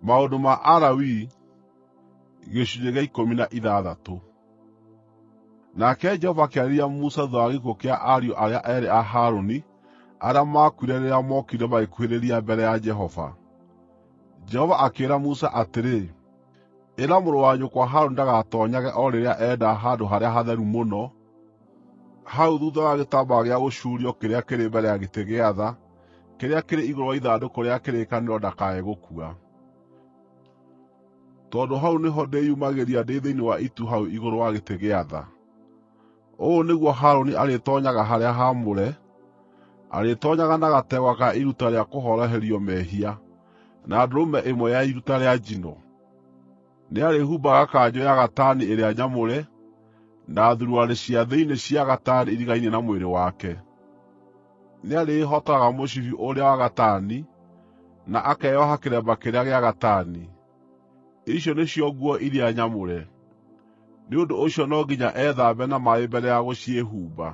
Maũndũ ma Alawii gĩcunjĩ gĩa 16. Nake Jehova akĩarĩria Musa thuutha wa gĩkuũ kĩa ariũ arĩa eerĩ a Harũni, arĩa maakuire rĩrĩa mookire magĩkuhĩrĩria mbere ya Jehova. Jehova akĩĩra Musa atĩrĩ, “Ĩra mũrũ wa nyũkwa Harũni ndagatoonyage o rĩrĩa enda Handũ-harĩa-Hatheru-Mũno, hau thuutha wa gĩtambaya gĩa gũcuurio kĩrĩa kĩrĩ mbere ya gĩtĩ gĩa tha kĩrĩa kĩrĩ igũrũ wa ithandũkũ rĩa kĩrĩkanĩro ndakae gũkua, tondũ hau nĩho ndĩyumagĩria ndĩ thĩinĩ wa itu hau igũrũ wa gĩtĩ gĩa tha. Ũũ nĩguo Harũni arĩtoonyaga harĩa haamũre: Arĩtoonyaga na gategwa ka iruta rĩa kũhoroherio mehia, na ndũrũme ĩmwe ya iruta rĩa njino. Nĩarĩhumbaga kanjũ ya gatani ĩrĩa nyamũre, na thuruarĩ cia thĩinĩ cia gatani irigainie na mwĩrĩ wake. Nĩarĩĩhotoraga mũcibi ũrĩa wa gatani, na akeyoha kĩremba kĩrĩa gĩa gatani. Icio nĩcio nguo iria nyamũre; nĩ ũndũ ũcio no nginya ethambe na maaĩ mbere ya gũciĩhumba.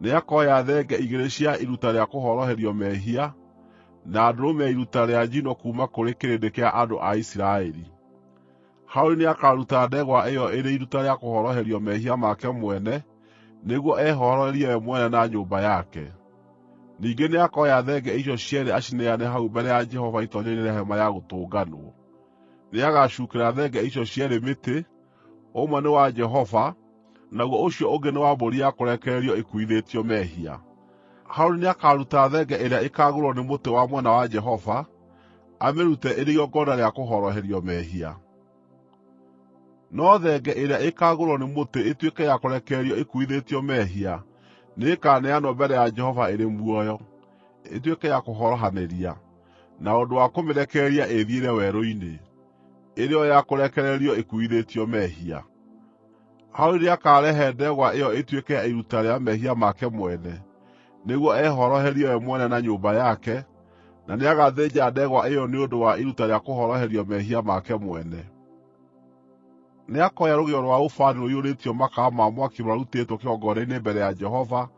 Nĩakoya thenge igĩrĩ cia iruta rĩa kũhoroherio mehia, na ndũrũme ya iruta rĩa njino kuuma kũrĩ kĩrĩndĩ kĩa andũ a Isiraeli. Harũni nĩakaruta ndegwa ĩyo ĩrĩ iruta rĩa kũhoroherio mehia make mwene nĩguo ehoroherie we mwene na nyũmba yake. Ningĩ nĩakoya thenge icio cierĩ acineane hau mbere ya Jehova itoonyero-inĩ rĩa Hema-ya-Gũtũnganwo. Nĩagacuukĩra thenge icio cierĩ mĩtĩ, ũmwe nĩ wa Jehova, naguo ũcio ũngĩ nĩ wa mbũri ya kũrekererio ĩkuuithĩtio mehia. Harũni nĩakaruta thenge ĩrĩa ĩkaagũĩrwo nĩ mũtĩ wa mwena wa Jehova, amĩrute ĩrĩ igongona rĩa kũhoroherio mehia. No thenge ĩrĩa ĩkaagũĩrwo nĩ mũtĩ ĩtuĩke ya kũrekererio ĩkuuithĩtio mehia nĩĩkaneanwo mbere ya Jehova ĩrĩ muoyo, ĩtuĩke ya kũhorohanĩria, na ũndũ wa kũmĩrekereria ĩĩthiĩre werũ-inĩ, ĩrĩ yo ya kũrekererio ĩkuuithĩtio mehia. Harũni nĩakarehe ndegwa ĩyo ĩtuĩke ya iruta rĩa mehia make mwene, nĩguo ehoroherie we mwene na nyũmba yake, na nĩagathĩnja ndegwa ĩyo nĩ ũndũ wa iruta rĩa kũhoroherio mehia make mwene. Nĩakoya rũgĩo rwa ũbani rũiyũrĩtio makara ma mwaki marutĩtwo kĩgongona-inĩ mbere ya Jehova,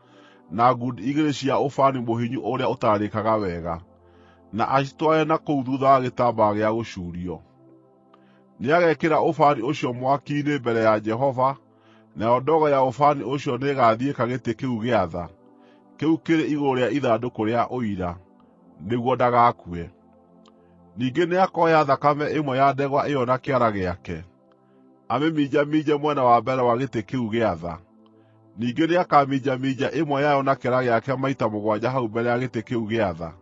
na ngundi igĩrĩ cia ũbani mũhinyu ũrĩa ũtararĩkaga wega, na acitware na kũu thuutha wa gĩtambaya gĩa gũcuurio. Nĩagekĩra ũbani ũcio mwaki-inĩ mbere ya Jehova, nayo ndogo ya ũbani ũcio nĩĩgathiĩka gĩtĩ kĩu gĩa tha, kĩu kĩrĩ igũrũ rĩa ithandũkũ rĩa Ũira, nĩguo ndagakue. Ningĩ nĩakoya thakame ĩmwe ya ndegwa ĩyo na kĩara gĩake, amĩminjaminje mwena wa mbere wa gĩtĩ kĩu gĩa tha. Ningĩ nĩakaminjaminja ĩmwe yayo na kĩara gĩake maita mũgwanja hau mbere ya gĩtĩ kĩu gĩa tha.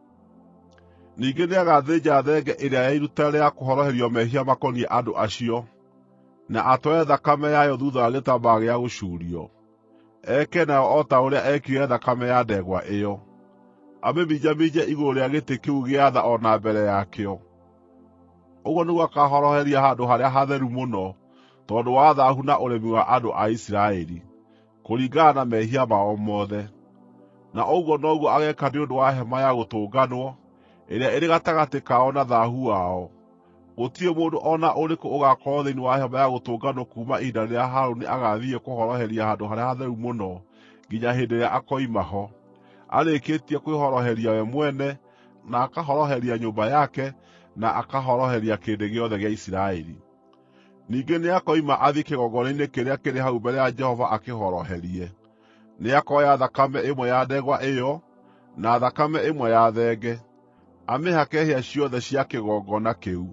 Ningĩ nĩagathĩnja thenge ĩrĩa ya iruta rĩa kũhoroherio mehia makoniĩ andũ acio, na atware thakame yayo thuutha wa gĩtambaya gĩa gũcuurio, eke nayo o ta ũrĩa eekire thakame ya ndegwa ĩyo, amĩminjaminje igũrũ rĩa gĩtĩ kĩu gĩa tha o na mbere yakĩo. Ũguo nĩguo akaahoroheria Handũ-harĩa-Hatheru-Mũno tondũ wa thaahu na ũremi wa andũ a Isiraeli, kũringana na mehia mao mothe. Na ũguo noguo ageeka nĩ ũndũ wa Hema-ya-Gũtũnganwo, ĩrĩa ĩrĩ gatagatĩ kao na thaahu wao. Gũtirĩ mũndũ o na ũrĩkũ ũgaakorwo thĩinĩ wa Hema-ya-Gũtũnganwo kuuma ihinda rĩrĩa Harũni agaathiĩ kũhoroheria Handũ-harĩa-Hatheru-Mũno nginya hĩndĩ ĩrĩa akoima ho, arĩkĩtie kwĩhoroheria we mwene, na akahoroheria nyũmba yake, na akahoroheria kĩrĩndĩ gĩothe gĩa Isiraeli. Ningĩ nĩakoima athiĩ kĩgongona-inĩ kĩrĩa kĩrĩ hau mbere ya Jehova akĩhoroherie. Nĩakoya thakame ĩmwe ya ndegwa ĩyo, na thakame ĩmwe ya thenge, amĩhake hĩa ciothe cia kĩgongona kĩu.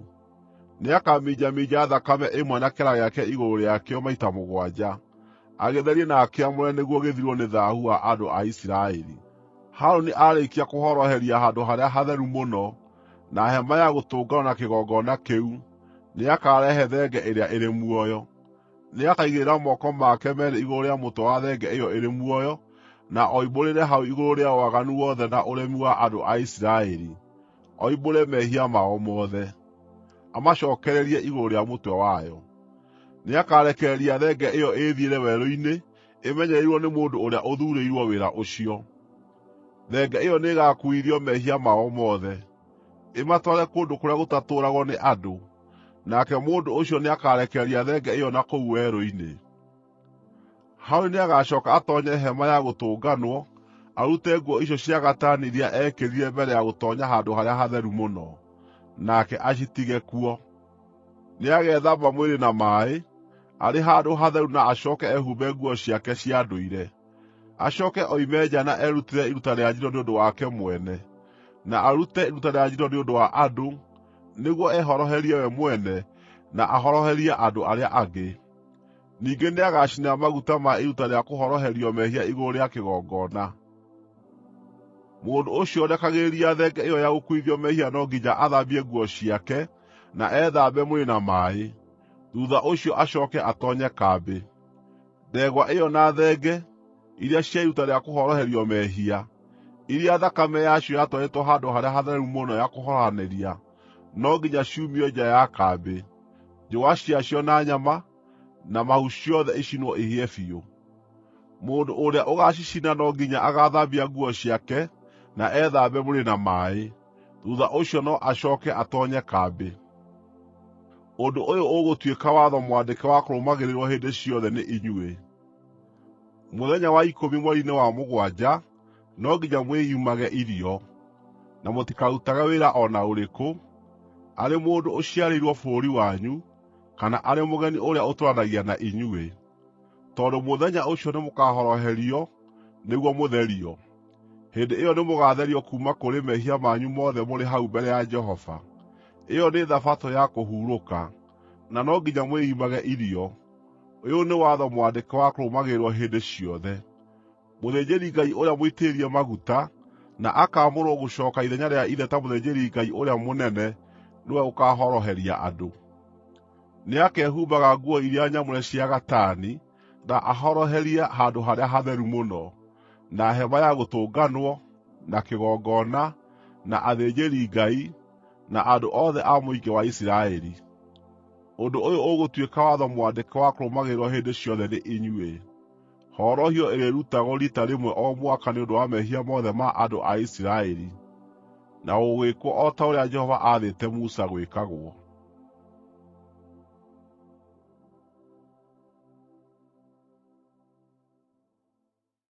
Nĩakaminjaminja thakame ĩmwe na kĩara gĩake igũrũ rĩakĩo maita mũgwanja, agĩtherie na akĩamũre nĩguo gĩthirwo nĩ thaahu wa andũ a Isiraeli. Harũni aarĩkia kũhoroheria Handũ-harĩa-Hatheru-Mũno, na Hema-ya-Gũtũnganwo na kĩgongona kĩu, nĩakarehe thenge ĩrĩa ĩrĩ muoyo. Nĩakaigĩrĩra moko make meerĩ igũrũ rĩa mũtwe wa thenge ĩyo ĩrĩ muoyo, na oimbũrĩre hau igũrũ rĩayo waganu wothe na ũremi wa andũ a Isiraeli, oimbũre mehia mao mothe, amacookererie igũrũ rĩa mũtwe wayo. Nĩakarekereria thenge ĩyo ĩĩthiĩre werũ-inĩ ĩmenyereirwo nĩ mũndũ ũrĩa ũthuurĩirwo wĩra ũcio. Thenge ĩyo nĩĩgakuuithio mehia mao mothe, ĩmatware kũndũ kũrĩa gũtatũũragwo nĩ andũ, nake mũndũ ũcio nĩakarekereria thenge ĩyo na kũu werũ-inĩ. Harũni nĩagacooka atoonye Hema-ya-Gũtũnganwo, arute nguo icio cia gatani iria eekĩrire mbere ya gũtoonya Handũ-harĩa-Hatheru-Mũno, nake acitige kuo. Nĩagethamba mwĩrĩ na maaĩ, arĩ handũ hatheru na acooke ehumbe nguo ciake cia ndũire. Acooke oime nja na erutĩre iruta rĩa njino nĩ ũndũ wake mwene, na arute iruta rĩa njino nĩ ũndũ wa andũ, nĩguo ehoroherie we mwene na ahoroherie andũ arĩa angĩ. Ningĩ nĩagacinĩra maguta ma iruta rĩa kũhoroherio mehia igũrũ rĩa kĩgongona. Mũndũ ũcio ũrekagĩrĩria thenge ĩyo ya gũkuuithio mehia no nginya athambie nguo ciake na ethambe mwĩrĩ na maaĩ. Thuutha ũcio acooke atoonye kambĩ. Ndegwa ĩyo na thenge, iria cia iruta rĩa kũhoroherio mehia, iria thakame yacio yatwarĩtwo Handũ-harĩa-Hatheru-Mũno ya kũhorohanĩria, no nginya ciumio nja ya kambĩ, njũa ciacio na nyama, na mahu ciothe icinwo ihĩe biũ. Mũndũ ũrĩa ũgaacicina no nginya agaathambia nguo ciake na ethambe mwĩrĩ na maaĩ. Thuutha ũcio no acooke atoonye kambĩ. Ũndũ ũyũ ũgũtuĩka watho mwandĩke wa kũrũmagĩrĩrwo hĩndĩ ciothe nĩ inyuĩ. Mũthenya wa ikũmi mweri-inĩ wa mũgwanja no nginya mwĩimage irio, na mũtikarutage wĩra o na ũrĩkũ, arĩ mũndũ ũciarĩirwo bũrũri wanyu, kana arĩ mũgeni ũrĩa ũtũũranagia na inyuĩ, tondũ mũthenya ũcio nĩmũkahoroherio nĩguo mũtherio. Hĩndĩ ĩyo nĩmũgatherio kuuma kũrĩ mehia manyu mothe mũrĩ hau mbere ya Jehova. Ĩyo nĩ Thabatũ ya kũhurũka, na no nginya mwĩimage irio. Ũyũ nĩ watho mwandĩke wa kũrũmagĩrĩrwo hĩndĩ ciothe. Mũthĩnjĩri-Ngai ũrĩa mũitĩrĩrie maguta, na akaamũrwo gũcooka ithenya rĩa ithe ta mũthĩnjĩri-Ngai ũrĩa mũnene nĩwe ũkaahoroheria andũ. Nĩakehumbaga nguo iria nyamũre cia gatani na ahoroherie Handũ-harĩa-Hatheru-Mũno, na Hema-ya-Gũtũnganwo, na kĩgongona, na athĩnjĩri-Ngai, na andũ othe a mũingĩ wa Isiraeli. Ũndũ ũyũ ũgũtuĩka watho mwandĩke wa kũrũmagĩrĩrwo hĩndĩ ciothe nĩ inyuĩ. Horohio ĩrĩrutagwo riita rĩmwe o mwaka nĩ ũndũ wa mehia mothe ma andũ a Isiraeli.” Na gũgĩĩkwo o ta ũrĩa Jehova aathĩte Musa gwĩkagwo.